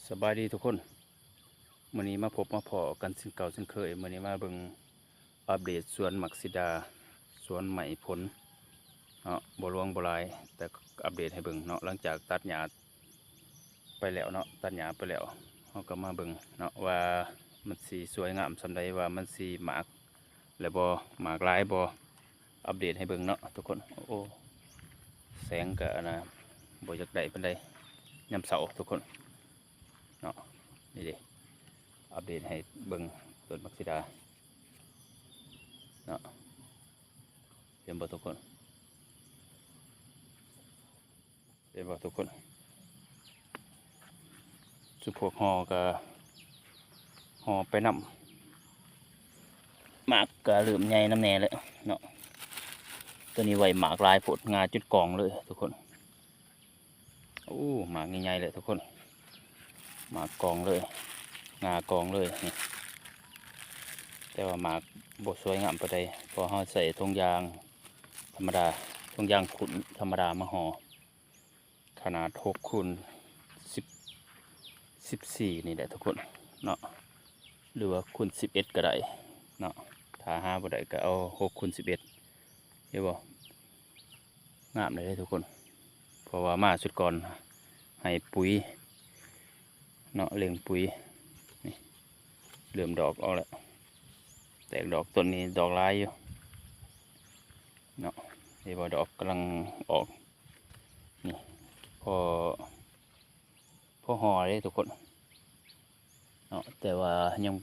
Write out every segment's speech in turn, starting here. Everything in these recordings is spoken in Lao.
ສະບາຍດີທຸກຄົນ, ມື້ນີ້ມາພົບມາພໍ້ກັນເຊັ່ນເກົ່າເຊັ່ນເຄີຍ. ມື້ນີ້ມາເບິ່ງອັບເດດສວນໝາກສີດາ, ສວນໄມ້ຜົນເນາະ, ບໍ່ຫຼວງບໍ່ຫຼາຍ ແຕ່ອັບເດດໃຫ້ເບິ່ງເນາະ. ຫຼັງຈາກຕັດຫຍ້າໄປແລ້ວເນາະ, ຕັດຫຍ້າໄປແລ້ວ ເຮົາກໍມາເບິ່ງເນາະ ວ່າມັນຊິສວຍງາມສ່ຳໃດ, ວ່າມັນຊິໝາກ ແລ້ວບໍ່ ໝາກຫຼາຍບໍ່ ອັບເດດໃຫ້ເບິ່ງເນາະທຸກຄົນ. ໂອ້ ແສງກະອັນນະ ບໍ່ຢາກໄດ້ປານໃດຍາມເຊົ້າທຸກຄົນເນາະ. ນີ້ເດ້ ອັບເດດໃຫ້ເບິ່ງຕົ້ນໝາກສີດາເນາະ, ເຫັນບໍ່ທຸກຄົນ? ເຫັນບໍ່ທຸກຄົນ? ຊຸມພວກຫໍ່ກໍຫໍ່ໄປນຳ, ໝາກກໍເລີ່ມໃຫຍ່ນຳແດ່ແລ້ວເນາະ. ໂຕນີ້ໄວ້ໝາກຫຼາຍໂພດ, ງາຈຸດກອງເລີຍທຸກຄົນ. ໂອ້ ໝາກໃຫຍ່ໆເລີຍທຸກຄົນ, ໝາກກອງເລີຍ, ງາກອງເລີຍນີ້. ແຕ່ວ່າໝາກບໍ່ສວຍງາມປານໃດ ເພາະເຮົາໃຊ້ຖົງຢາງທຳມະດາ, ຖົງຢາງຂຸ້ນທຳມະດາມາຫໍ່. ຂະໜາດຫົກຄູນສິບ ສິບສີ່ນີ້ແຫຼະທຸກຄົນເນາະ, ຫຼືວ່າຄູນສິບເອັດກໍໄດ້ເນາະ. ຖ້າຫາບໍ່ໄດ້ກໍເອົາຫົກຄູນສິບເອັດ. ເຫັນບໍ່? ງາມເລີຍເດ້ທຸກຄົນ, ເພາະວ່າມາຊຸດກ່ອນໃຫ້ປຸ໋ຍເນາະ, ເລັ່ງປຸ໋ຍ. ນີ້ເລີ່ມດອກອອກແລ້ວ, ແຕກດອກ. ຕົ້ນນີ້ດອກຫຼາຍຢູ່ເນາະ, ເຫັນບໍ່? ດອກກຳລັງອອກ. ນີ້ພໍ ພໍຫໍ່ເດ້ທຸກຄົນເນາະ, ແຕ່ວ່າຍັງ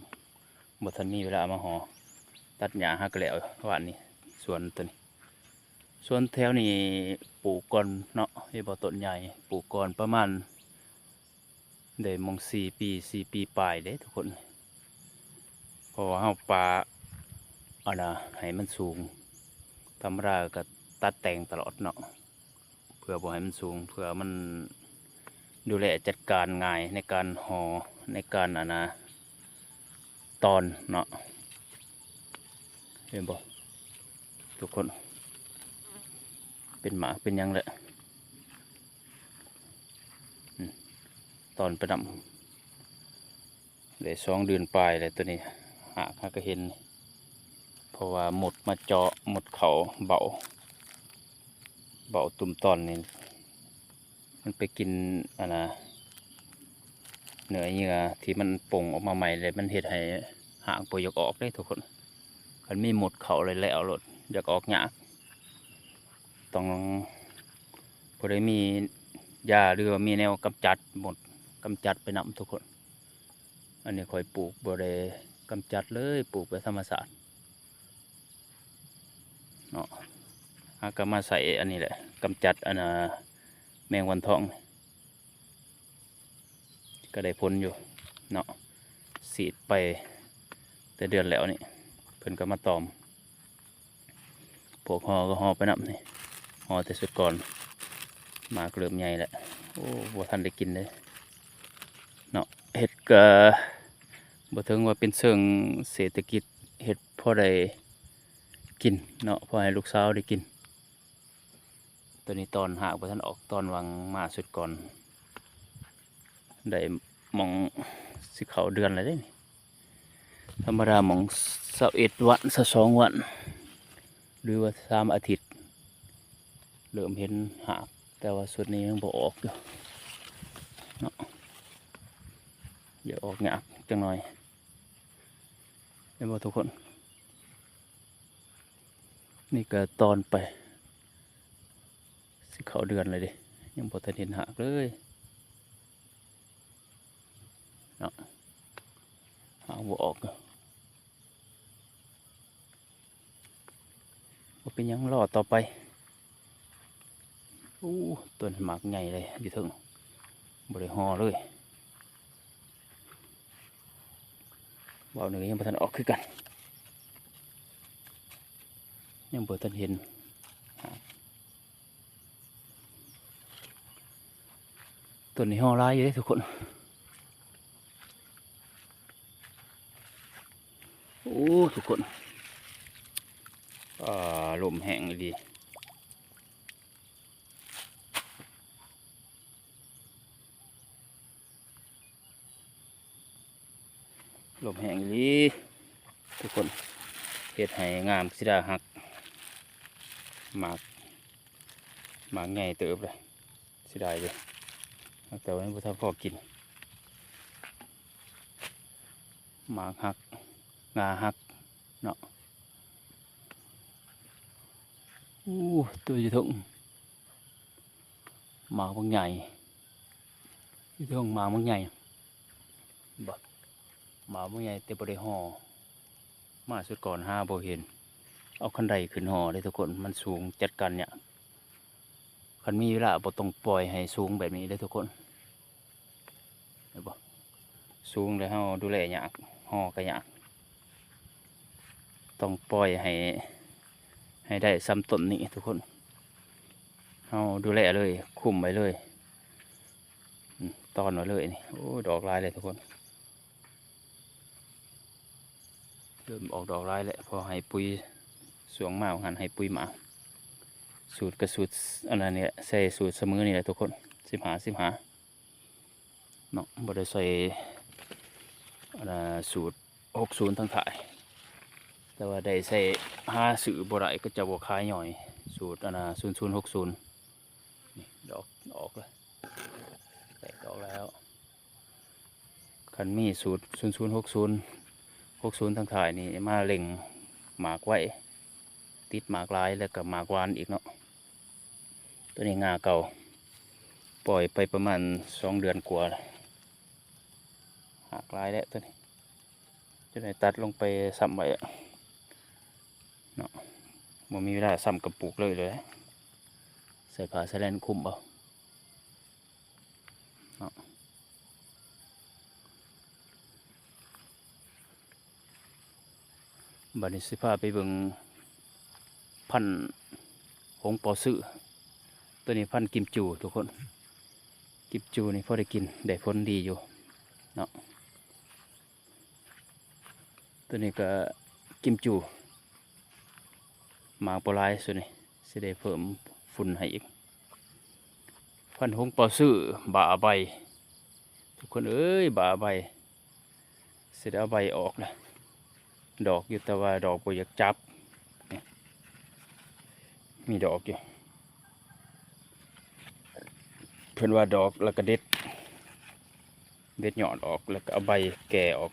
ບໍ່ທັນມີເວລາມາຫໍ່. ຕັດຫຍ້າຫາກະແລ້ວວານນີ້. ສວນໂຕນີ້ ສວນແຖວນີ້ປູກກ່ອນເນາະ, ເຫັນບໍ່? ຕົ້ນໃຫຍ່ ປູກກ່ອນປະມານໄດ້ໝ່ອງສີ່ປີ ສີ່ປີປາຍເດ້ທຸກຄົນ. ເພາະວ່າເຮົາປະອັນນະໃຫ້ມັນສູງ, ທຳມະດາກໍຕັດແຕ່ງຕະຫຼອດເນາະ ເພື່ອບໍ່ໃຫ້ມັນສູງ, ເພື່ອມັນດູແລຈັດການງ່າຍໃນການຫໍ່, ໃນການອັນນະຕອນເນາະ. ເຫັນບໍ່ທຸກຄົນ? ເປັນໝາກເປັນຫຍັງແຫຼະ. ອືມ ຕອນໄປນຳ ໄດ້ສອງເດືອນປາຍແລ້ວໂຕນີ້, ຫາກຫາກະເຫັນ ເພາະວ່າມົດມາເຈາະ, ມົດເຂົ້າເບົ້າ, ເບົ້າຕຸ່ມຕອນນີ້ ມັນໄປກິນອັນນະ ເນື້ອເຍື່ອທີ່ມັນປົ່ງອອກມາໃໝ່ເລີຍ, ມັນເຮັດໃຫ້ຮາກບໍ່ຢາກອອກເດ້ທຸກຄົນ. ຄັນມີມົດເຂົ້າແລ້ວ ແລ້ວໂລດ, ຢາກອອກຍາກ. ຕ້ອງ ບໍ່ໄດ້ມີຢາ ຫຼືວ່າມີແນວກຳຈັດມົດ ກຳຈັດໄປນຳທຸກຄົນ. ອັນນີ້ຂ້ອຍປູກບໍ່ໄດ້ກຳຈັດເລີຍ, ປູກແບບທຳມະຊາດເນາະ. ຫາກໍມາໃສ່ອັນນີ້ແຫຼະ ກຳຈັດອັນ ອາ ແມງວັນທອງ. ກໍໄດ້ຜົນຢູ່ເນາະ, ສີດໄປແຕ່ເດືອນແລ້ວນີ້ ເພິ່ນກໍມາຕອມ. ພວກຫໍ່ກໍຫໍ່ໄປນຳນີ້, ຫໍ່ແຕ່ຊຸດກ່ອນ, ໝາກເລີ່ມໃຫຍ່ແລ້ວ. ໂອ້ ບໍ່ທັນໄດ້ກິນເດ້ເນາະ. ເຮັດກໍບໍ່ເຖິງວ່າເປັນເຊີງເສດຖະກິດ, ເຮັດພໍໄດ້ກິນເນາະ, ພໍໃຫ້ລູກສາວໄດ້ກິນ. ຕອນນີ້ຕອນຮາກບໍ່ທັນອອກ, ຕອນຫວ່າງມາຊຸດກ່ອນ ໄດ້ໝ່ອງຊິເຂົ້າເດືອນແລ້ວເດ້ນີ້. ທຳມະດາໝ່ອງຊາວເອັດວັນ ຊາວສອງວັນ ຫຼືວ່າສາມອາທິດ ເລີ່ມເຫັນຮາກ, ແຕ່ວ່າຊຸດນີ້ຍັງບໍ່ອອກຢູ່ເນາະ, ຢາກອອກຍາກຈັກໜ່ອຍ. ເຫັນບໍ່ທຸກຄົນ? ນີ້ກໍຕອນໄປຊິເຂົ້າເດືອນແລ້ວເດ້, ຍັງບໍ່ທັນເຫັນຮາກເລີຍເນາະ, ຮາກບໍ່ອອກ. ບໍ່ເປັນຫຍັງ, ລໍຕໍ່ໄປ. ໂອ້ ຕົ້ນໝາກໃຫຍ່ເລີຍຢູ່ເທິງ, ບໍ່ໄດ້ຫໍ່ເລີຍ. ເວົ້ານີ້ກໍຍັງບໍ່ທັນອອກຄືກັນ, ຍັງບໍ່ທັນເຫັນ. ຕົ້ນນີ້ຫໍ່ຫຼາຍຢູ່ເດ້ທຸກຄົນ. ໂອ້ ທຸກຄົນ, ອ່າ ລົມແຮງອີ່ຫຼີ. ໂ ລົມແຮງອີ່ຫຼີທຸກຄົນ ເຮັດໃຫ້ງາມເສຍດາຍ ຫັກ ໝາກ ໝາກໃຫຍ່ເຕີບເລີຍ ເສຍດາຍເດ້ ແຕ່ວ່າຍັງບໍ່ທັນພໍກິນ ໝາກຫັກ ງ່າຫັກເນາະ. ໂອ້ ຕົວຢູ່ເທິງ ໝາກບັກໃຫຍ່ ຢູ່ເທິງໝາກບັກໃຫຍ່ ບໍ່ ໝາກບັກໃຫຍ່ແຕ່ບໍ່ໄດ້ຫໍ່ ມາຊຸດກ່ອນຫາບໍ່ເຫັນ ເອົາຄັນໄດຂຶ້ນຫໍ່ເດ້ທຸກຄົນ ມັນສູງຈັດການຍາກ ຄັນມີເວລາບໍ່ຕ້ອງປ່ອຍໃຫ້ສູງແບບນີ້ເດ້ທຸກຄົນ ເຫັນບໍ່ ສູງແລ້ວເຮົາດູແລຍາກ ຫໍ່ກໍຍາກ ຕ້ອງປ່ອຍໃຫ້ ໃຫ້ໄດ້ຊ່ຳຕົ້ນນີ້ທຸກຄົນ ເຮົາດູແລເລີຍ ຄຸມໄວ້ເລີຍ ອືມ ຕອນໄວ້ເລີຍນີ້ ໂອ້ ດອກຫຼາຍເລີຍທຸກຄົນ ເລີ່ມອອກດອກຫຼາຍແລ້ວ ພໍໃຫ້ປຸ໋ຍ ຊ່ວງມາຫັ້ນໃຫ້ປຸ໋ຍໝາກ ສູດກໍສູດອັນນັ້ນນີ້ແຫຼະ ໃສ່ສູດສະເໝີນີ້ແຫຼະທຸກຄົນ ສິບຫ້າ ສິບຫ້າ ເນາະ ບໍ່ໄດ້ໃສ່ອັນນ່າສູດຫົກສູນທາງທ້າຍ ແຕ່ວ່າໄດ້ໃສ່ ຫາຊື້ບໍ່ໄດ້ ເຂົາເຈົ້າບໍ່ຂາຍຍ່ອຍ ສູດອັນນ່າສູນສູນຫົກສູນ ນີ້ດອກອອກແລ້ວ ແຕກດອກແລ້ວ ຄັນມີສູດສູນສູນຫົກສູນ ຫົກສູນທາງທ້າຍນີ້ມາເລັ່ງໝາກໄວ ຕິດໝາກຫຼາຍ ແລ້ວກໍໝາກຫວານອີກເນາະ. ຕົວນີ້ງ່າເກົ່າ ປ່ອຍໄປປະມານສອງເດືອນກວ່າແລ້ວ ຫາກຫຼາຍແລ້ວຕົວນີ້ ຈະໄດ້ຕັດລົງໄປຊ້ຳໄວ້ເນາະ ບໍ່ມີເວລາຊ້ຳກໍປູກເລີຍ ເລີຍ ໃສ່ຜ້າສະແລນຄຸມເອົາເນາະ. ບັດນີ້ຊິພາໄປເບິ່ງພັນຫົງປໍຊື່ ຕົວນີ້ພັນກິມຈູທຸກຄົນ ກິມຈູນີ້ພໍໄດ້ກິນ ໄດ້ຜົນດີຢູ່ເນາະ ຕົວນີ້ກໍກິມຈູ ໝາກບໍ່ຫຼາຍຊຸດນີ້ ຊິໄດ້ເພີ່ມຝຸ່ນໃຫ້ອີກ ພັນຫົງປໍຊື່ ບ້າໃບ ທຸກຄົນເອີຍ ບ້າໃບ ຊິໄດ້ເອົາໃບອອກລະ ດອກຢູ່ ແຕ່ວ່າດອກບໍ່ຢາກຈັບ ນີ້ ມີດອກຢູ່ ເພິ່ນວ່າດອກແລ້ວກໍເດັດ ເດັດຍອດອອກ ແລ້ວກໍເອົາໃບແກ່ອອກ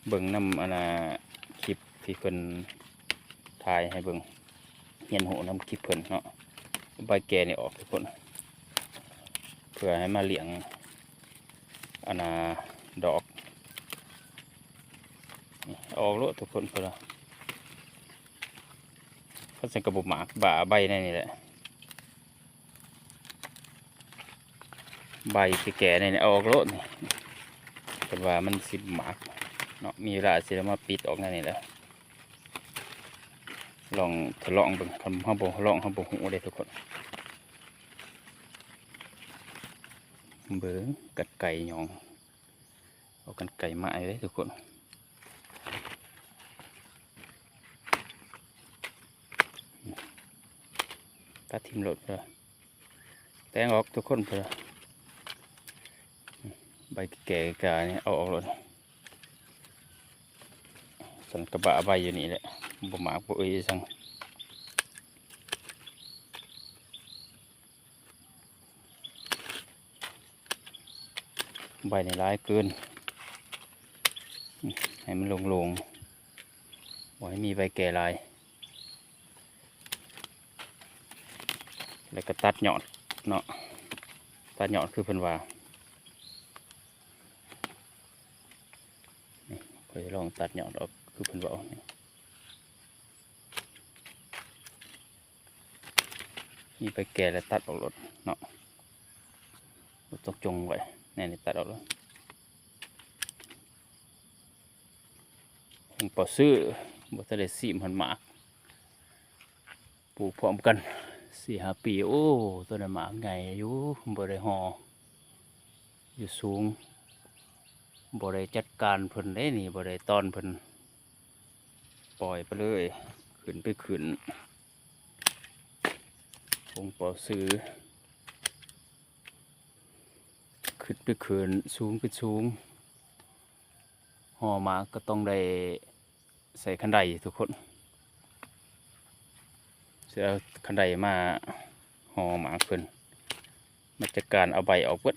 ເບິ່ງນຳອັນນ່າ ຄລິບທີ່ເພິ່ນຖ່າຍໃຫ້ເບິ່ງ ຮຽນຮູ້ນຳຄລິບເພິ່ນເນາະ ເອົາໃບແກ່ນີ້ອອກທຸກຄົນ ເພື່ອໃຫ້ມາລ້ຽງອັນນ່າ ດອກ ນີ້ ເອົາອອກໂລດທຸກຄົນ ເພິ່ນວ່າ ເຂົາຈັ່ງກໍບໍ່ໝາກ ບ້າໃບໃນນີ້ແຫຼະ ໃບແກ່ໆ ໃນນີ້ເອົາອອກໂລດນີ້ ເພິ່ນວ່າມັນຊິໝາກເນາະ ມີເວລາຊິໄດ້ມາປິດອອກແນວນີ້ແຫຼະ ລອງທົດລອງເບິ່ງ ຄັນເຮົາບໍ່ລອງເຮົາບໍ່ຮູ້ເດ້ທຸກຄົນ ເບິ່ງກັນໄກຫຍ້ອງ ເອົາກັນໄກມາເດ້ທຸກຄົນ ຕັດຖິ້ມໂລດເດີ ແຕງອອກທຸກຄົນເດີ ໃບແກ່ໆ ນີ້ເອົາອອກໂລດ ສັນກະບະໃບຢູ່ນີ້ແຫຼະ ບໍ່ໝາກບໍ່ເອີ່ຍອີ່ສັງ ໃບນີ້ຫຼາຍເກີນ ໃຫ້ມັນໂລ່ງໆ ບໍ່ໃຫ້ມີໃບແກ່ຫຼາຍ ແລ້ວກໍຕັດຍອດເນາະ ຕັດຍອດຄືເພິ່ນວ່າ ນີ້ ຂ້ອຍລອງຕັດຍອດອອກຄືເພິ່ນເວົ້ານີ້ ມີໃບແກ່ແລ້ວຕັດອອກໂລດເນາະ ບໍ່ຕ້ອງຈົ່ງໄວ້ ແນວນີ້ຕັດອອກໂລດ ຫົງປໍຊື່ ບໍ່ທັນໄດ້ຊີມ ມັນໝາກ ປູກພ້ອມກັນສີ່ຫ້າປີ ໂອ້ ຕົວນັ້ນໝາກໃຫຍ່ຢູ່ ບໍ່ໄດ້ຫໍ່ ຢູ່ສູງ ບໍ່ໄດ້ຈັດການເພິ່ນເດ້ນີ້ ບໍ່ໄດ້ຕ້ອນເພິ່ນ ປ່ອຍໄປເລີຍ ຂຶ້ນໄປຂຶ້ນ ຫົງປໍຊື່ ຂຶ້ນໄປຂຶ້ນ ສູງໄປສູງ ຫໍ່ໝາກກໍຕ້ອງໄດ້ໃສ່ຄັນໄດທຸກຄົນ. ຊິເອົາຄັນໄດມາຫໍ່ໝາກເພິ່ນ ມາຈັດການເອົາໃບອອກເບິດ.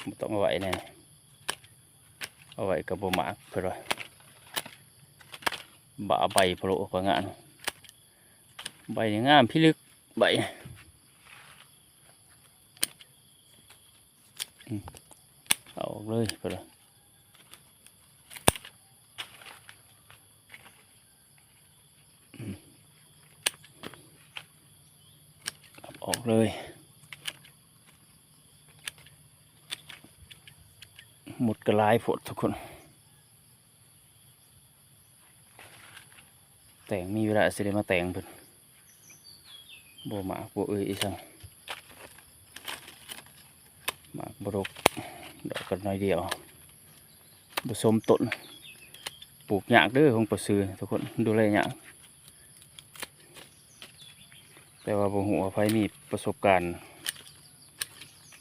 ບໍ່ຕ້ອງເອົາໄວ້ແນ່ ເອົາໄວ້ກໍບໍ່ໝາກເພິ່ນວ່າ. ບາໃບໂພໂລກໍງາມ ໃບນີ້ງາມພິລຶກໃບ. ອືມ ເອົາອອກເລີຍເພິ່ນວ່າ. ອືມ ເອົາອອກເລີຍ. ມົດກໍຫຼາຍໂພດທຸກຄົນ. ແຕ່ງ ມີເວລາຊິໄດ້ມາແຕ່ງເພິ່ນ. ບໍ່ໝາກບໍ່ເອີ່ຍອີ່ສັງ ໝາກບໍ່ດົກ ດອກກໍໜ້ອຍດຽວ. ບໍ່ສົມຕົ້ນ ປູກຍາກເດີ ຫົງປາຊືທຸກຄົນ ດູແລຍາກ. ແຕ່ວ່າບໍ່ຮູ້ວ່າໃຜມີປະສົບການ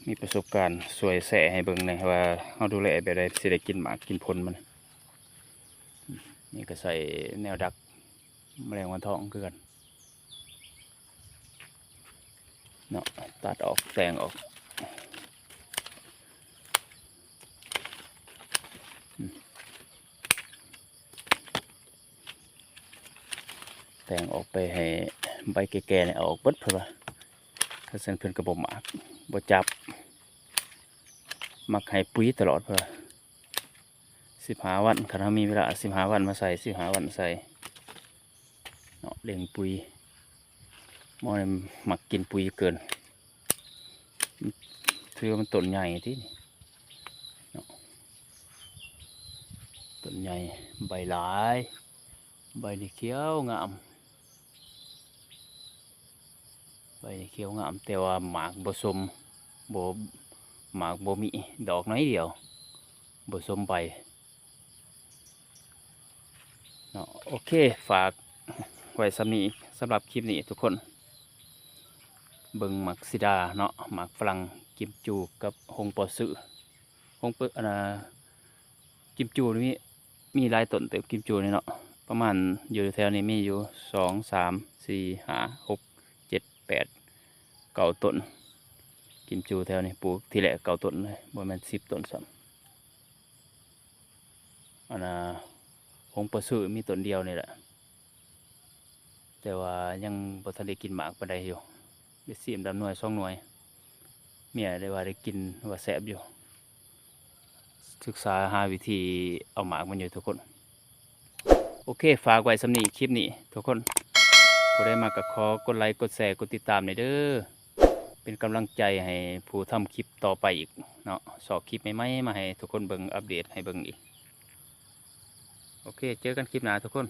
ມີປະສົບການຊ່ວຍແຊໃຫ້ເບິ່ງແດ່ວ່າເຮົາດູແລແບບໃດ ຊິໄດ້ກິນໝາກກິນຜົນມັນ. ນີ້ກໍໃສ່ແນວດັກ ມະແລງວັນທອງຄືກັນເນາະ. ຕັດອອກ ແຕ່ງອອກ ອືມ ແຕ່ງອອກໄປໃຫ້ໃບແກ່ໆນີ້ເອົາອອກເບິດເພິ່ນວ່າ. ຄັນຊັ້ນເພິ່ນກໍບໍ່ໝາກ ບໍ່ຈັບ ມັກໃຫ້ປຸຍຕະຫຼອດເພິ່ນວ່າ. ສິບຫ້າວັນ ຄັນເຮົາມີເວລາສິບຫ້າວັນມາໃສ່ ສິບຫ້າວັນໃສ່ເນາະ ເລັ່ງປຸຍ. ໝໍນີ້ມັກກິນປຸຍເກີນ ຖືວ່າມັນຕົ້ນໃຫຍ່ຕິນີ້ເນາະ. ຕົ້ນໃຫຍ່ ໃບຫຼາຍ ໃບນີ້ຂຽວງາມ ໃບນີ້ຂຽວງາມ ແຕ່ວ່າໝາກບໍ່ສົມ ບໍ່ ໝາກບໍ່ມີ ດອກໜ້ອຍດຽວ ບໍ່ສົມໃບເນາະ. ໂອເຄ ຝາກໄວ້ສ່ຳນີ້ ສຳລັບຄລິບນີ້ທຸກຄົນ. ເບິ່ງໝາກສີດາເນາະ ໝາກຝຣັ່ງ ກິມຈູກັບຫົງປໍຊື ຫົງປະ ອັນນ່າ ກິມຈູນີ້ມີ ມີຫຼາຍຕົ້ນເຕີບ ກິມຈູນີ້ເນາະ. ປະມານຢູ່ແຖວນີ້ມີຢູ່ ສອງ ສາມ ສີ່ ຫ້າ ຫົກ ເຈັດ ແປດ ເກົ້າຕົ້ນ ກິມຈູແຖວນີ້ ປູກທີແລກເກົ້າຕົ້ນເລີຍ ບໍ່ແມ່ນສິບຕົ້ນຊ້ຳ. ອັນນ່າ ຫົງປາຊືມີຕົ້ນດຽວນີ້ແຫຼະ ແຕ່ວ່າຍັງບໍ່ທັນໄດ້ກິນໝາກປານໃດຢູ່ ໄດ້ຊີມດຳໜ່ວຍສອງໜ່ວຍ. ເມຍໄດ້ວ່າໄດ້ກິນ ວ່າແຊບຢູ່. ສຶກສາຫາວິທີເອົາໝາກມັນຢູ່ທຸກຄົນ. ໂອເຄ ຝາກໄວ້ສ່ຳນີ້ ຄລິບນີ້ທຸກຄົນ. ຜູ້ໃດມັກກໍຂໍກົດໄລ ກົດແຊ ກົດຕິດຕາມແດ່ເດີ ເປັນກຳລັງໃຈໃຫ້ຜູ້ທຳຄລິບຕໍ່ໄປອີກເນາະ. ຊອກຄລິບໃໝ່ໆມາໃຫ້ທຸກຄົນເບິ່ງ ອັບເດດໃຫ້ເບິ່ງອີກ. ໂອເຄ ເຈີກັນຄລິບໜ້າທຸກຄົນ.